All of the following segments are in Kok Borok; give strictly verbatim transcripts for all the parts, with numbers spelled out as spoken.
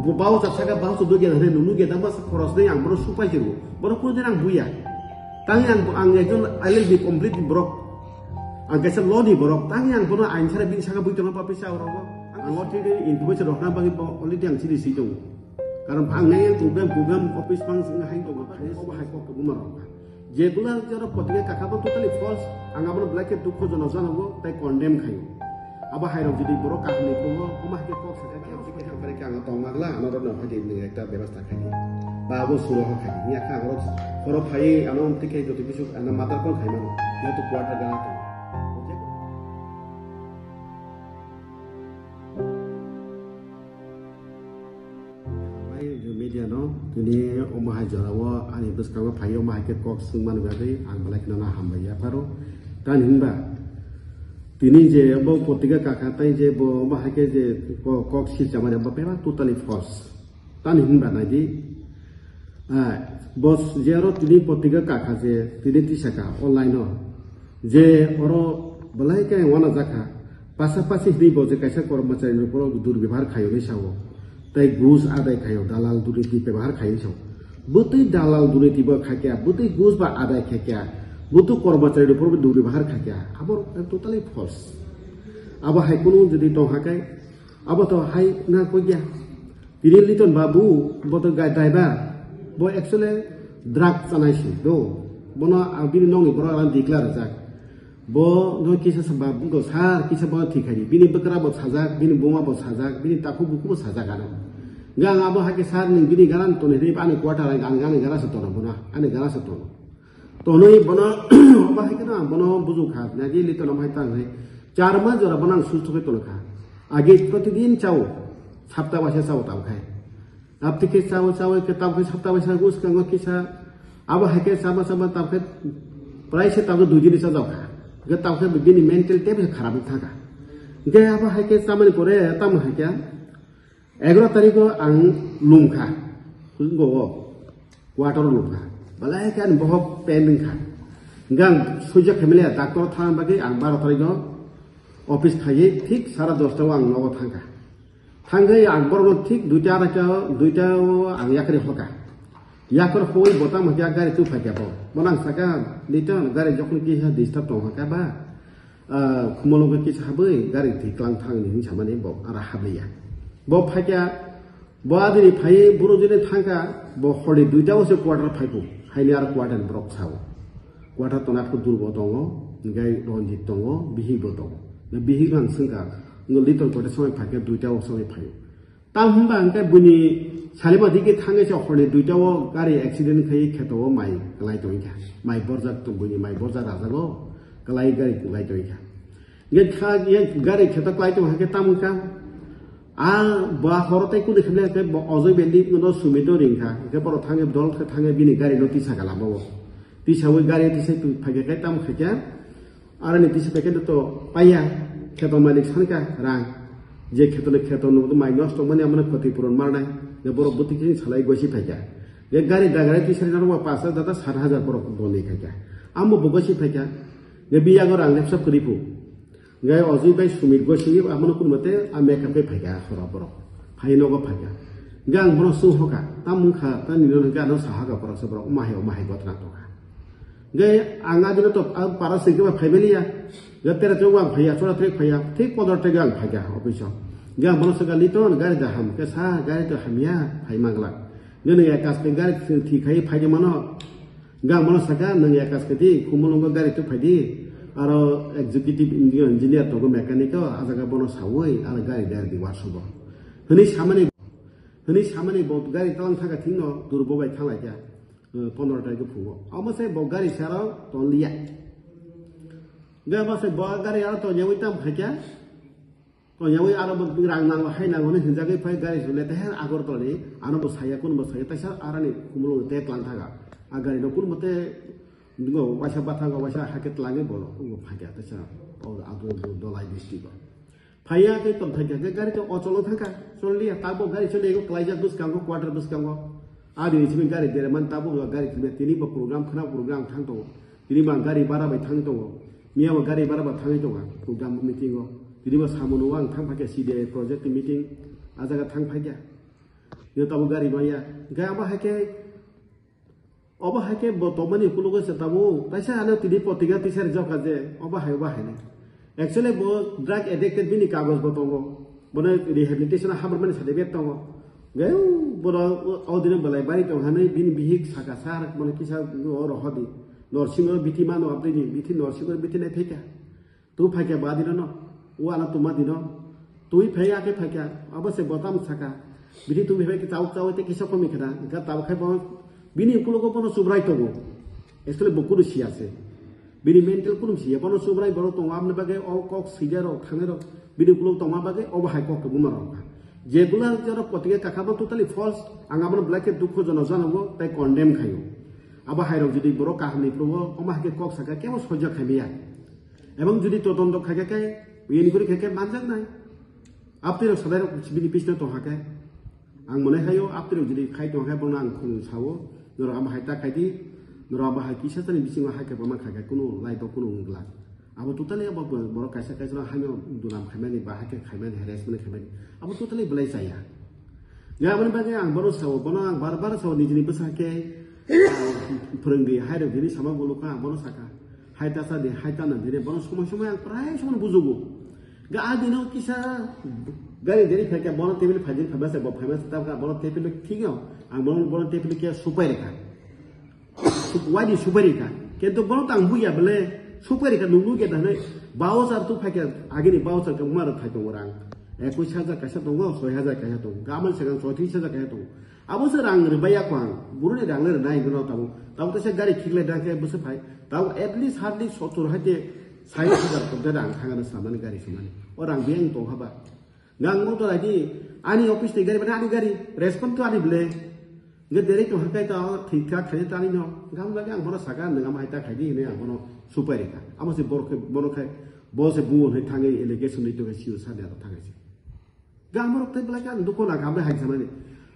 Bo bau cha saka bau cha dugya hare nunu ge dama sa khoros nei ang bono supai jiru. Bono kuno din ang buya. Tang ang ang ekjon L L B complete borok. Ang kaisa law ni borok. Tang ang bono ain sara bin saka bui tongma papi sa oro. Ang o tini information rokna bagwi bo already ang sini si tongo. Karon ang nei program program office pang sing hai tongo. Hai ko hai ko ko buma rok. Jegula jora potrika kakha bo totally false. Ang abono belai khe dukho jono janogo tai condemn khayo. Abo hai rok jodi borok kaham ni tongo, omo hai khe kok sakha khe ang tong magla, ano rok no hai ni ekta bebasta khai. Ba abo suro ho khai. Ni akha ang rok horo phai ano tike jodi bisu ano matar kon khai mano. Ya to quarter gana to. Media no tini omo hai jora o ani bwskango phai omo hai khe kok swng mani bagwi ang belai kheno hambai ya pharo. Tani hinba tini je bo potrika kakha tai je bo omo hai khe je ko-, kok silcha mani bo bebak totally false. Tani hinba nai di. Ah, bo je oro tini potrika kakha je tini tisaka online o. Je oro belai khe wana jakha, pasapasi hinwi bo je kaisa kormochari ni borok durbebhar khayo hinwi sao, tei gus adai khayo, dalal durniti bebhar khayo hinwi sao. Bwtwi dalal durniti bo khaikya, bwtwi gus ba adai khaikya, bwtwi kormochari ni borok durbebhar khaikya, abo totally false. Abo hai kunu jodi tong hakai, abo to hai na kogya. Tini Liton Babu, bo to gai driver, bo actually drug chanai si do. Bono ang bini nokni borok ang declare rwjak. Bo no kisa sa babu go sar, kisa bono thik khai di. Bini bwkra bo sajak, bini buma bo sajak, bini takhuk buku bo sajak ano. Ga ang abo hai khe sar ni bini garan toni ri ani quarter ang ani garan sa tono bono, ani garan sa tono. Tonwi bono, omo hai kheno ang bono bujukha, nagi Liton omo hai tang hai. Char mas jora bono ang susto khe tongkha. Age protidin chao, sapta waisa chao tamo khai. Apti khe chao, chao khe tamo khai sapta waisa gus kango kisa. Abo hai khe sama sama tamo khai prai se tamo dui din cha jao kha. Ge tamo khai bini mental tep kharap thaka. Ge abo hai khe samani pore tamo hai khe Egaroh tarikh o ang lumkha, go o, quarter o lumkha. Belai khe ani bohok pending kha. Hingke ang sujak khaimaliya, doctor o thang bagwi ang baro tarikh o office khaiwi thik sara dosta o ang nogo thangkha. Thangwi ang borokno thik duita araita o, duita o ang yakari hoka. Yakar hoi botang hwnkhe gari tu phaikha bo. Bono ang saka, "Liton, gari jokhon kisa disturb tong hwnkha ba?" Ah, khumolo khe kisa habwi gari thwi klang thang ni hinwi samani bo ara habliya. Bo phaikha, bo adini phaiwi buro jene thangkha, bo horni duita o se quarter phaiku, haini aro quarter ni borok sao. Quarter tona khe Durbo tongo, hingke Ranjit tongo, Bihik bo tongo. Na Bihik rang swngkha, ngo Liton quarter samai phaikha duita o samai phaio. Tamo hwnba hwnkhe buini salima digi thangwi se horni duita o gari accident khai kheto o mai kwlai tongkha. Mai borjak tong, buini mai borjak rajago kwlai gari kwlai tongkha. Hwnkhe kha, ye gari kheto kwlai tong hwnkhe tamo wngkha? A ba horo tei kuni khwlai hwnkhe bo Ojoi Bendi no Sumit no ringkha. Hwnkhe borok thangwi dol khe thangwi bini gari no tisa kala bo. Tisawi gari tisa phaikha khe tamo khaikha? Aroni tisa paikhe to paiya, kheto malik sankha rang. Je kheto le kheto no mai nosto mani amano khoti puron marnai. Ne borok bwtwi khe salai gosi phaikha. Ye gari dagarai tisari norok ba pas hajar data sat hajar borok donwi khaikha. Amo bo gosi phaikha. Ye biyago rang lepsa kwrwi pu. Gai Ojoi bai Sumit gosi amano kun mate a makeup khe phaikha khoro borok. Phai nogo phaikha. Gang bono sung hoka. Tam mungkha ta nino hwnkhe ano sahaga borok se borok. Omahe omahe gotna tongkha. Ge ang adino to ang para singke ba phaimaliya. Ge tere to wang phaiya, chora tere phaiya. Thik pondro tege ang phaiya office o. Ge ang bono saka, "Liton, gari da ham?" Ke sa, "Gari to hamya, phai mangla." Ge nang ekas ke gari thi khai phai mano. Ge ang bono saka, "Nang ekas ke di, Khumulwngo gari to phai di." Aro executive engineer to go mechanic o, ajaga bono sawi, aro gari gari di workshop o. Hini samani, hini samani bo gari talang thaka thingno, Durbo bai thalai kya. Eh, pondro tarik o phungo. Omo se bo gari saro tonliya. Ga ba se bo gari aro tonyawi tam khaikya. Tonyawi aro bo rang nango, hai nango hinwi hinjagwi phai gari sule te her Agartala ni ano bo saya kun bo saya taisa arani khumulwng te tlang thaga. A gari no kun bo te dingo waisa bathango waisa hake tlangi bo phakya taisa. O ado do dolai district o. Phaiya khe tongthai kha khe gari to ocholo thangkha, choliya, tabuk gari choliya, ego klaijak bwskango, quarter bwskango. Abini simi gari dere man tabuk gari thumya, tini bo program khna program thang tongo. Tini bo ang gari bara bai thang tongo. Miya bo gari bara bai thangwi tongo program meeting o. Tini bo samung o ang thang phaikha C D I project meeting. A jaga thang phaikha. Yo tabuk gari maya. Hingke abo hai khe, obo hai khe bo tongmani ukulogo se tabuk. Taisa ano tini potika tisa rijak kha je, obo hai, obo hai ni. Actually bo drug addicted bini kagoj bo tongo. Bono rehabilitation habar mani certificate tongo. Hingke bono o, o dino belai bari tong hanai bini bihik saka sar bono kisa o rohodi. Norsing o bithi mano abdini, bithi norsing o bithi nai theka. Tu phaikha ba dino no, o ano tuma dino. Tui phai ake phaikha, abo se botam saka. Bini tumi phai ke tau tau te kisa komi khada, ga tau khai bo, bini ukulogo bono subrai tongo. Actually bo kunu siya se. Bini mental kunu siya, bono subrai bono tongo, amne bage o kok siga rok, thane rok, bini ukulogo tongma bage, obo hai kok buma rok. Jegula jero potige kakha bo totally false, ang abono belai khe dukho jono jano bo, tai condemn khayo. Abo hai rok jodi borok kaham ni phurugo, omo hai khe kok saka, kebo sojak khaimiya. Ebong jodi todonto khaikha khe, inquiry khaikha manjaknai. Aptwi rok sadai rok bini pisino tongkha khe. Ang mone hayo aptwi rok jodi khai tongkha khe bono ang khung sao. Norok amo hai ta khaidi, norok amo hai kisa tani bisingo hai khe bama khaikha kunu life o kunu wngla. Abo totally abo bo-, borok kaisa kaisa no haino dunam khaimani ba hai khe khaimani harassment khaimani. Abo totally belai chaya. Ya aboni bagwi ang bono sao, bono ang bar bar sao nijini bwsa khe, ah, phwrwngdi hai rok bini sama bolokha ang bono saka. Hai ta sa di, hai ta nang di re, bono somoi somoi ang prai somoi bujugo. Ga a dino kisa gari deri phaikha, bono table phaidi phaima se, bo phaima se, tabka bono table thik no, ang bono, bono table khe supai rekha. Su-, wadi supai rekha. Kento bono tang buya bele, supai rekha, nunggu ge dahne, bao sar tu phaikha, agini bao sar khe maro thai tongo rang. Ekwis hajar kaisa tongo, soi hajar kaisa tongo. Gamal se gang soi tris hajar kaisa tongo. Abo se rang rwbai ya kho ang, buru ni rang le rwnai hwnwi no tabuk. Tabuk teisa gari khiklai da khe bwswk phai. Tabuk at least hardly sottor hai te sait hajar tong te rang thang ano samani gari samani. O rang biyang tong haba. Gang mo to lagi ani office ni gari bana ani gari respond to ani ble. Nge dere to hakai to thik kha khai ta ani no. Gam lagi ang bono saka nang ama hai ta khai di ne ang bono supai rikha. Amo se borok khe bono khai bo se buo hai thangai allegation ni to khai siu sa ne aro thangai se. Gam rok tei belai khe ang dukho nang kha, ambai hai samani.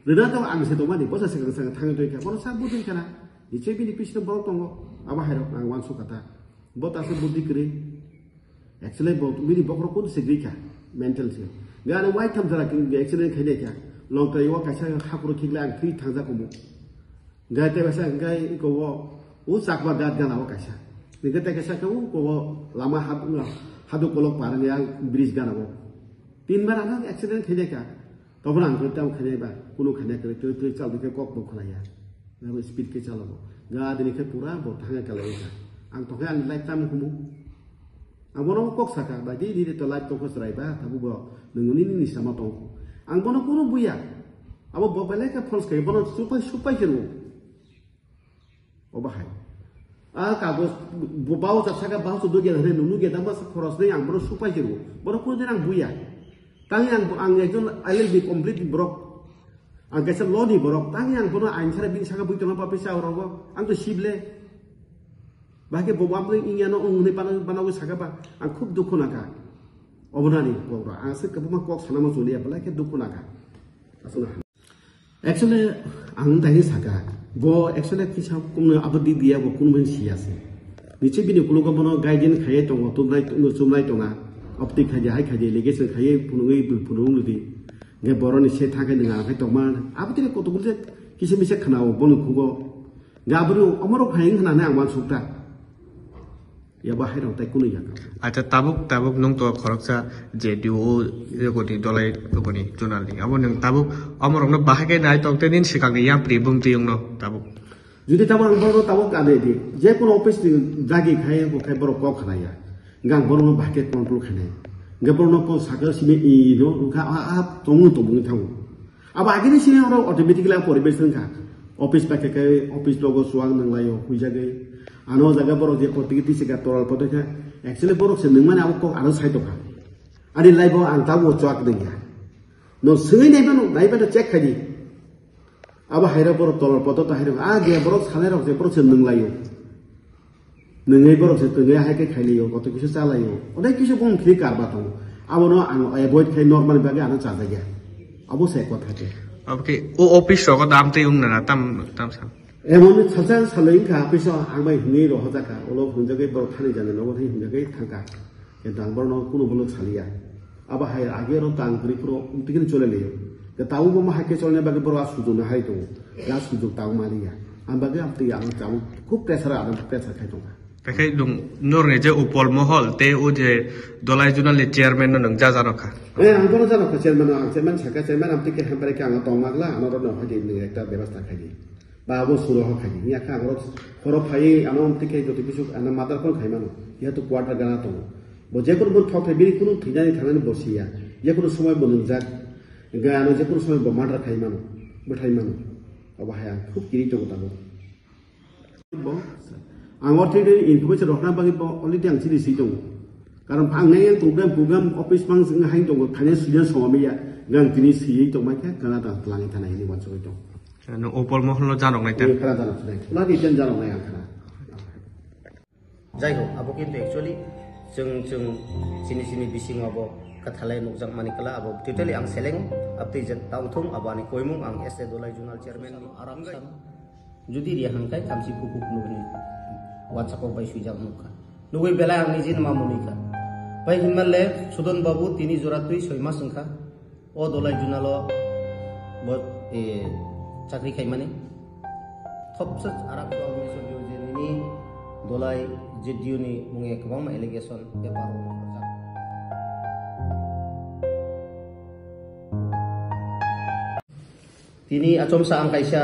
Rwna to ang se tongmani, bosa swkang swkang thangwi tongkha, bono sa bujui khana. Nichoi bini pisino borok tongo, abo hai rok ang uansuk kha ta. Bo ta se budi kwrwi. Actually bo bini bokhorok kunu se gwi kha, mental se. Ga ano wai tham jora khe accident khai nai kha. Longtrai o kaisa hakhoro khiklai ang thwi thangjak omo. Gai tei kaisa gai iko o, o chakma gat gana o kaisa. Gai tei kaisa khe o ko o lama hadu, hadu kolok par ya bridge gana o. Tin bar ano accident khai ka. Tobra ang khe tam khai ba, kuno khai ka, twi twi chal ke kok bo khlai ya. Nabo speed ke chalo. Ga dini khe pura bo thang ka lai ka. Ang to khe ang life tam kumu. Ang bono kok saka, bai di, di, di, to light tongkha chwrai ba, tabuk bo, nwng nini, nini sama tongkho. Ang bono kunu buya. Abo bo belai khe false khai, bono supai, supai khe rwo. Obo hai. A kagos, bo, bao cha saka, bao cha dugya, hre, nunu gya, dama sa khoros nei, ang bono supai khe rwo. Bono kunu din ang buya. Tang ang, ang ekjon L L B complete borok. Ang kaisa law ni borok, tang yang bono ain sara bini saka bui tongma papi sa orogo, ang to sible. Bahai khe bo bamtwi ingya no wngnai bana, bana wi saka ba, ang khub dukhu naka. Obonani kok ro, ang se kwbangma kok sana mo chuliya, belai khe dukhu naka. Aswk na. Actually, ang tani saka, bo actually kisa kumno abo di diya bo kunmani siya se. Niche bini kulugo bono guardian khaiye tongo, tumnai, chumnai tonga. Opti khaidi, hai khaidi, allegation khaiye phunugwi, phunugwi di. Hingke boroni se thangkhe nwng ang khe tongma. Abo tini kotokbul se kisa misa khwnao bono khugo. Hingke aboni omorok hai wngkha nang ang uansukha. Yabo hai rok tai kunu ya. Acha tabuk, tabuk nwng to khoroksa je D O O rogoni dolai rogoni chunal ni. Abo nwng tabuk omorok no bahai khe nai tong te nini swkang ni yapri bumtwi wngno tabuk. Jodi tabuk ang borok tabuk kade di, je kono office ni jagi khai bo khai borok kok khna ya. Hingke ang borokno bahai khe control khainai. Hingke borokno kon sakha simi i no wngkha a, a, tongo tongmungni thango. Abo agini simi oro automatically a poribesh wngkha. Office bai khe office logo chuwak nanglaio huijagwi. Ano jaga borok je kottigi tisi ka toral poto kha. Actually borok se nangmani abo kok ano sai tongkha. Ani life o ang tabuk chuwak nangya. No swngwi naiba no, naiba no check khaidi. Abo hairok borok tolor poto to hairok, ah, je borok sanai rok je borok se nunglaio. Nungwi borok se tongwi hai khe khailio, koto kisa chalaio. Onek kisa bong khri karba tongo. Abono ang avoid khai normal bagwi ano chajakya. Abo se kotha khe. Obo khe o office rogo dam tei wng nana tam, tam sam. Emon salsa saloi wngkha office o ang bai hwnwi rohorjakha. Ulo hwnjagwi borok thani jani nogo thani hwnjagwi thangkha. Kintu ang borokno kuno bolong saliya. Abo hai agi oro tang kwrwi phuru umtwi kheno chole liyo. Tabuk bo ma hai khe cholna bagwi borok a sujung no hai tongo. A sujung tabuk maliya. Ang bagwi ang twi ang tabuk khub pressure, ang pressure khai tongo. Tei khe nwng norni je Upol Mohol tei o je Dolai Junal ni chairman no nwng ja jano kha. Eh, ang bono jano kha chairman no, ang chairman saka chairman ang twi khe hambai khe ang tong magla, ano rok no hai di nwng ekta bebasta khai di. Ba abo suro ho khai di. Nya kha ang rok khoro phai ano twi khe joto bisuk ano mother phone khai mano. Ya to quarter gana tongo. Bo je kono bo thok khai bini kono thwinani thangnani bo siya. Je kono somoi bo nwngjak. Ga ano je kono somoi bo murder khai mano. Bo thai mano. Abo hai ang khub kiri tongo tabuk. Bo, ang o tei information rokna bagwi bo already ang chini si tongo. Karon ang nai ang program, program office mang sing hai tongo, thani sida soma meya, gang tini si tong mai kha, kana ta tlang thana hini wansugwi tong. Nwng Upol Mohol no janok nai ta. Ni khara jana tong. Lagi jen janok nai ang khara. Jai ho, abo kintu actually chwng, chwng chini, chini bisingo abo kwthalai nukjak mani kala, abo totally ang seleng, abtwi je tongthung, abo ani koimung ang S A Dolai Junal Chairman ni aram sam. Jodi riya hangkai kamsi pukuk nugni wansakok bai swijak nukha. Nugwi belai ang nijin ma munikha. Bai hinmanle Sudon Babu tini jora twi soi mas wngkha. O Dolai Junalo bo, eh, chakri khaimani. Thopsa arak to ang message dio je nini Dolai J D U ni munge kwbangma allegation paper o nokharjak. Tini achomsa ang kaisa,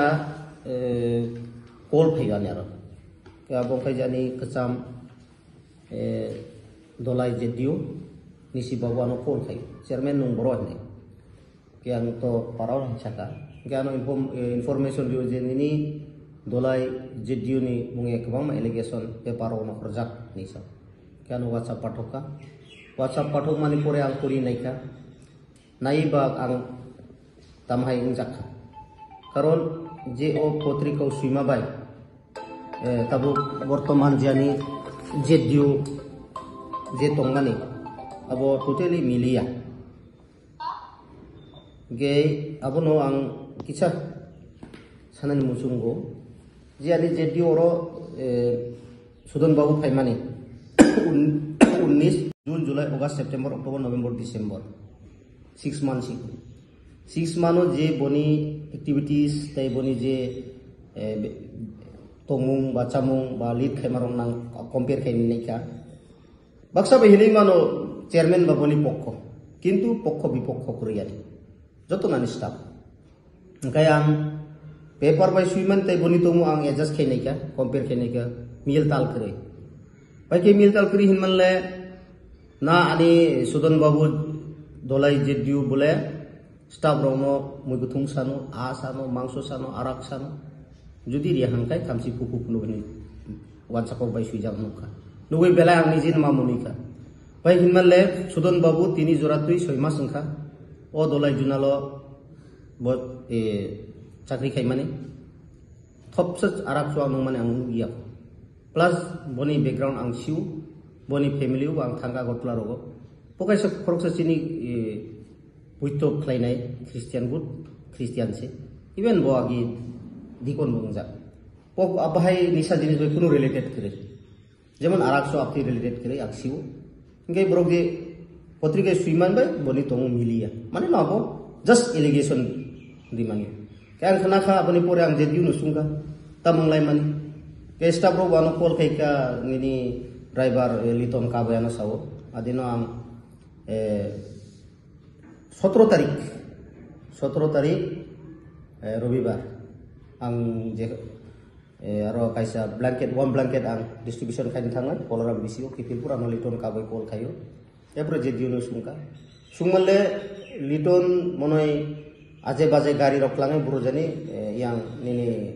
eh, call phaiyo ani aro. Khe abo wngkha jani kwcham, eh, Dolai J D U nisi babu ano call khai. Chairman nung boro hinwi. Khe ang to parao hai saka. Khe ano inform-, eh, information rio je nini Dolai J D U ni munge kwbangma allegation paper o nokharjak hinwi sa. Khe ano WhatsApp pathok kha. WhatsApp pathok mani pore ang pori naikha. Nai ba ang tamhai wngjak kha. Karon je o potrika o swima bai, eh, tabuk bortoman jani J D U je tongmani abo totally miliya. Ge abono ang kisa sanani muchungo je ani J D U oro, eh, Sudon Babu phaimani un-, unnis June, July, August, September, October, November, December. Six months siko. Six month o je boni activities tei boni je, eh, be-, tongmung ba chamung ba lead khaimarok nang compare khai naikha. Baksa bai hinwi mano chairman ba boni pokho. Kintu pokho bipokho kwrwi ani. Joto nani staff. Hingkai ang paper bai swiman tei boni tongmung ang adjust khai naikha, compare khai naikha, mil tal kwrwi. Bai khe mil tal kwrwi hinmanle na ani Sudon Babu Dolai J D U bole staff rokno mui kuthung sano, a sano, mangso sano, arak sano. Jodi riya hangkai kamsi pukuk nugni wansakok bai swijak nukha. Nugwi belai ang nijin ma munikha. Bai hinmanle Sudon Babu tini jora twi soi mas wngkha. O Dolai Junalo bo, eh, chakri khaimani. Thopsa arak chuak nungmani ang nukya. Plus boni background ang siu, boni family o ang thangka Agartala rogo. Bo kaisa khoroksa chini, eh, buito khlainai Christian good, Christian se. Even bo agi dikon bo wngjak. Bo bahai nisa jinis bai kunu related kwrwi. Jemon arak so apni related kwrwi ang siu. Hingke borok je potrika swiman bai boni tongo miliya. Mane no abo just allegation rimani. Khe ang khna kha aboni pore ang J D U no sungkha. Tamung lai mani. Khe staff rok ano call khai kha nini driver, eh, Liton Kabai ano sao. Adino ang, eh, sotro tarik, sotro tarik, eh, Robibar. Ang je Eh, aro kaisa blanket, one blanket ang distribution khaina thangnai, Balaram B C O, Kitilpur, ano Liton Kabai call khaio. Epre J D U no sungkha. Sungmale Liton monoi aje baje gari rok klangai burujani, eh, yang nini,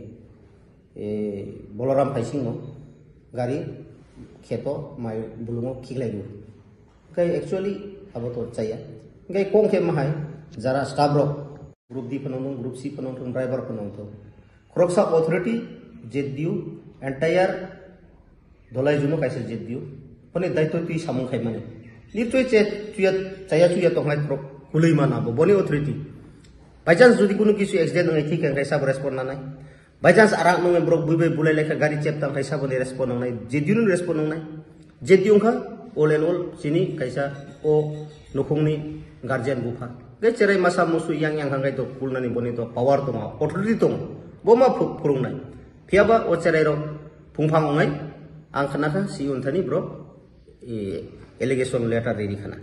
eh, Balaram phaisingno gari kheto mai bulungo khiklaiyo. Kai actually abo to chaya. Kai kong khe mahai jara staff rok group D phano nung, group C phano nung, driver phano nung. Khoroksa authority, J D U, entire Dolai Juno kaisa J D U. Hone daitw twi samung khaimani. Nirchoi che chuya, chaya chuya tongnai khorok kului mana bo, boni authority. By chance jodi kunu kisu accident wngnai thik khe kaisa bo respond nanai. By chance arak nungwi borok bui bai bulai laikha gari chep tang kaisa boni respond nangnai. J D U ni respond nangnai. J D U wngkha all and all chini kaisa o nukhungni guardian bupha. Hwnkhe cherai masa musu yang yang hangkai to kulnani boni to power tongo, authority tongo, bo ma phu-, phurungnai. Phiya ba o cherai rok phungphang wngnai, ang khna kha si unthani bro, e, allegation letter riri khna.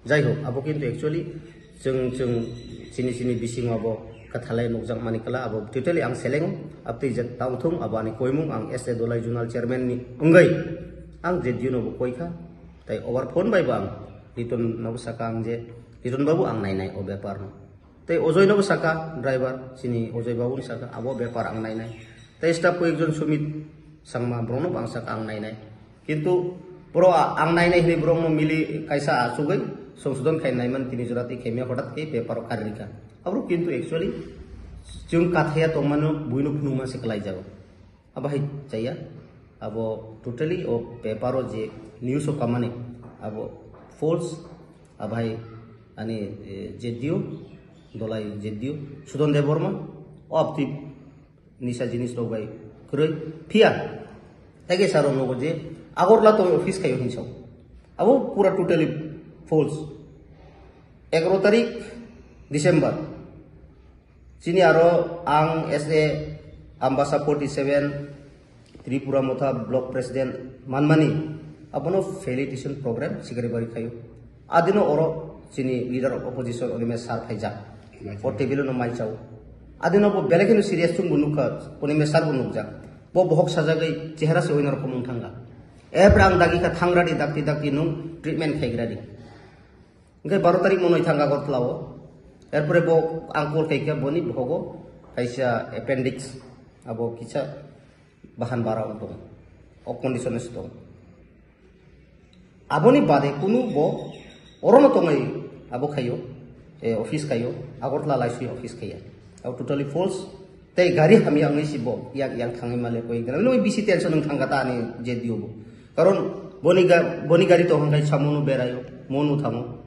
Jai hok, abo kintu actually chwng, chwng chini, chini bisingo abo kwthalai nukjak mani kala, abo totally ang selengo, abtwi je tongthung, abo ani koimung, ang S A Dolai Zonal Chairman ni wngwi ang J D U no bo koi kha, tai over phone bai bo ang Liton no bo saka ang je, Liton babu ang nainai o bepar no. Tai Ojoi no bo saka driver, chini Ojoi babu no saka abo bepar ang nainai. Tai staff ko ekjon Sumit Sangma bro no bo ang saka ang nainai. Kintu bro a-, ang nainai hinwi bro no mili kaisa achugwi songsodon khai naiman tini jora tei khaimya hotat khe bepar o karwi kha. Abro kintu actually chwng kathaya tongmano buino phunukma se kwlai jago. Abo hai chaya, abo totally o paper o je news o kamani, abo false, abo hai ani, eh, J D U, Dolai J D U, Sudon Debbarma, o abtwi nisa jinis rok bai kwrwi phiya. Tei saro nogo je Agartala tongwi office khaio hinsa. Abo pura totally false. Egaroh tarik December. Chini aro ang S A Ambasa forty seven Tripura Motha Block President manmani abono felicitation program Sikaribari khaio. Adino oro chini leader of opposition Animesh sir phaijak. O table no mai chao. Adino bo belai kheno serious chwngbo nukha, Animesh sir bo nukjak. Bo bohok sajagwi chehara se oinor komung thangkha. Epre ang dagi kha thangradi dakti dakti nung treatment khaigradi. Hingke baro tarik monoi thang Agartala o. Erpore bo ang call khaikha boni bohogo kaisa appendix abo kisa bahan bara tongo. O condition se tongo. Aboni bade kunu bo orono tongwi abo khaio, eh, office khaio, Agartala laiswi office khaiya. Abo totally false. Tei gari hamya wngwi si bo yang, yang thangwi male koi ekdin. Nini bisi tension wng thangkha ta ani J D U bo. Karon boni ga-, boni gari tong hangkai samunu berayo, monu thango,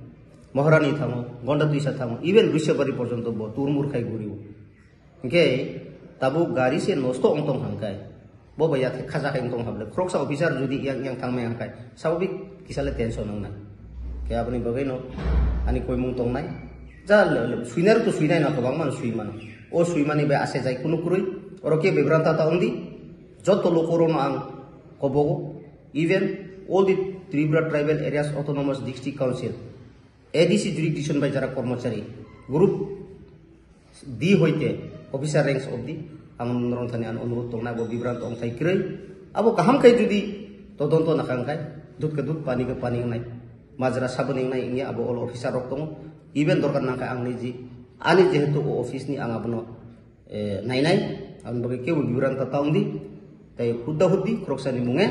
Maharani thango, Gonda Twisa thango, even Rusiabari porjonto bo turmur khai gurio. Hingke tabuk gari se nosto ong tong hangkai. Bo bai ya khaja khai tong hable. Khoroksa officer jodi yang, yang thangmai hangkai. Sababik kisale tension wngnai. Ke aboni bagwi no ani koimung tongnai. Ja le, le, suinar to suinai na kwbangma no sui mano. O suimani bai ase jai kunu kwrwi. Oro ke bibranta ta wngdi. Joto lokorono ang kobogo. Even all the Tripura Tribal Areas Autonomous District Council, A D C jurisdiction bai jara kormochari, group D hoite officer ranks of the, ang norong thani ang onurut tongnai bo bibranta ongthai kwrwi. Abo kaham khai jodi todonto nakha wngkhai, dut ke dut, pani ke pani wngnai. Majra saboni wngnai wngya abo all officer rok tongo. Even dorkar nangkha ang niji, ani jehetu o office ni ang abono, eh, nainai, aboni bagwi kebo bibranta ta wngdi. Tai hudda huddi khoroksani munge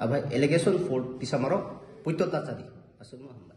abai allegation fault tisamarok poito ta chadi. Aswkno.